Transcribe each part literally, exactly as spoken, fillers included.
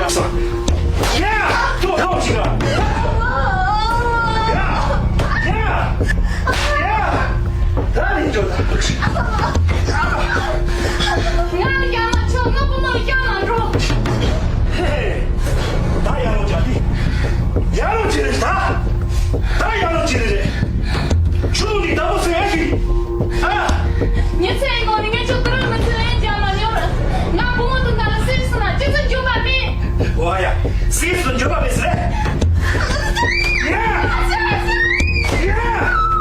ཡ། ཐོག་ཐོག་ཅིག་ཡ། ཡ། ཡ། ད་ནི་འགྲོ་ད། ང་ལ་རྒྱག་མ་ཆོག་ང་བུ་མོ་ལ་རྒྱག་མ་འགྲོ། ཧེ། ད་ཡར་ལོངས་རྒྱག་གི། ཡར་ལོངས་ཅི་རེད་ད། ད་ཡར་ལོངས་ཅི་རེད། ཆུ་ནི་ད་བུ་སེ་ཨེ་ཤི། ཨ། ཉི་ཚེ་ངོ་ནི་ངས་ཆུ་དུ་རང་མི་ཚེ་ལན་རྒྱག་མ་མྱོང་། ང་བུ་མོ་དང་ད་ལ་སེམས་སུ་ན་ཅི་ཚོད་འཇུག་པ་མེད། ཝ་ཡ། སྲིད་དུ་འཇོག་པ་མེད་ཟེར། ཡ། ཡ།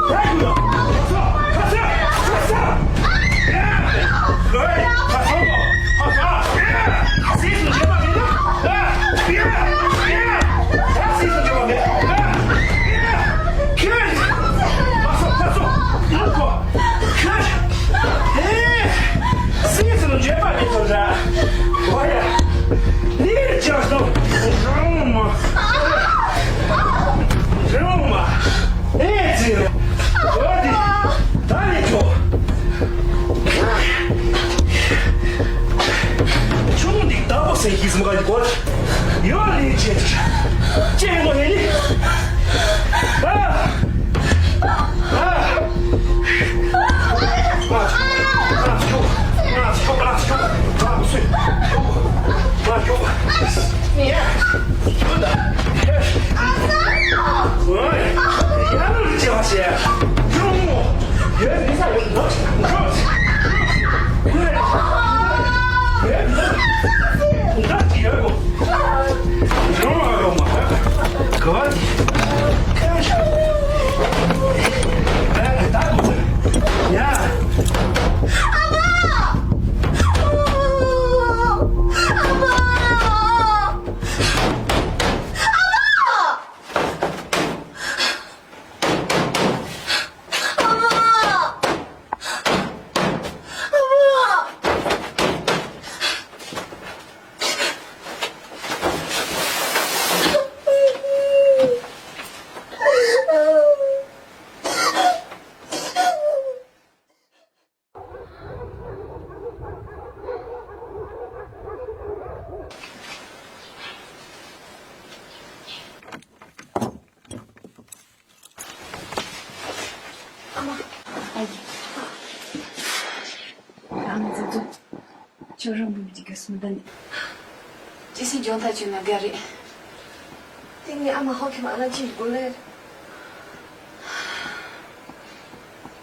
ད་ཡུ་ལ། ཁ་ས། ཁ་ས། ཁ་ས། ཡ། ལོས། ཁ་ས་མོ། ཁ་ས། ཡ། སྲིད་དུ་འཇོག་པ་མེད་ན། ཡ། ཡ། ཡ། ད་སྲིད་དུ་འཇོག་པ་མེད། ཡ། ཡ། ཁྱོད། ཁ་ས། ཁ་ས། ཡ། ཁོ། ཁྱོད། ཨེ། སྲིད་དུ་འཇོག་པ་མེད་ཐོབ་ར། ཝ་ཡ། ལིར་ཅང་སོང་། རང་མ། རང་མ། ཨེ་ཙི། ཝ་དི། ད་ནི་ཁྱོ། ཆུང་འདི་ད་པོ་སེ་ཧིས་མ་ག་གོ། ཡོ་ལི་ཅེ། ཅེ་མོ་ཧེ་ནི། ཨ། ཨ། ཨ་མ། ཨ་ཡེ། རང་ཚོ་ཚོ། ཁྱོད་རང་བུ་མོ་གཅིག་གི་སུན་ད་ནི། ཅི་སྲིད་འཇོན་ཐག་ཆོད་ན་དགའ་རེད། དེ་ངའི་ཨ་མ་ཧོ་ཁེ་མ་ལ་ཅི་དགོས་ལེ།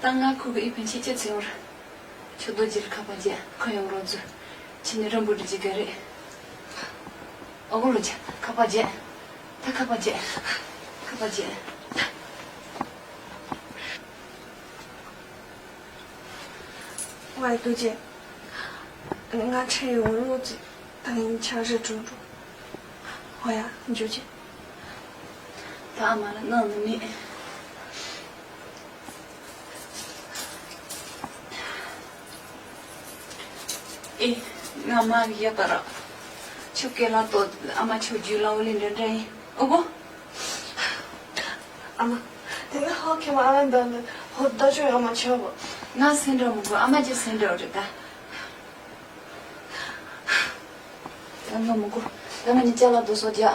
ད་ང་ཁུ་གི་ཨི་ཕན་ཆད་ཅི་ཚེ་བར། ཁྱོད་རྡོ་རྗེར་ཁ་པར་བརྒྱབ་ཁོ་ཡོང་རོགས་མཛོད། ཁྱེད་ནི་རིན་པོ་འདྲི་ཅི་དགའ་རེད། ཨོ་གོ་ལོ་ཆ་ཁ་པར་བརྒྱབ། ད་ཁ་པར་བརྒྱབ། ཁ་པར་བརྒྱབ། ཝའི་རྡོ་རྗེ། ང་ཁྲེལ་ཡོང་ལོ་ཅི། ད་ཡིན་ཆ་རེ་འགྲོ་འགྲོ། ཧོ་ཡ་འཇུ་ཅི། ད་ཨ་མ་ལ་གནང་ནི་མེད། ཨེ། ང་མ་གི་ཡ་པ་ར། ཆུ་སྐེ་ལ་ཏོ་ཨ་མ་ཆུ་རྒྱུས་ལ་འོ་ལེ་འདྲ་འདྲ་ཡིན། ཨོ་གོ། ཨ་མ། དེ་ནི་ཧོ་ཁེ་མ་ཨ་མ་འདང་ནི་ཧོ་ད་ཆོ་ཡ་མ་ཆེ་བ། ང་སེང་འདྲ་མོ་གོ་ཨ་མ་ཅི་སེང་འདྲ་རེད་ད། ད་ང་མོ་གོ། ད་ང་ནི་ཅ་ལག་དུ་སོ་རྒྱག་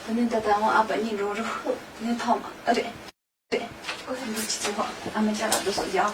ད་ནི་ད་ད་ང་ཨ་པ་གཉིས་འགྲོ་རུ། ནི་ཐོག་མ་ཨ་རེད། རེད། ཨོ་ཡ་འདུག་ཅི་ཚེ་ཧོ་ཨ་མ་ཅ་ལག་དུ་སོ་རྒྱག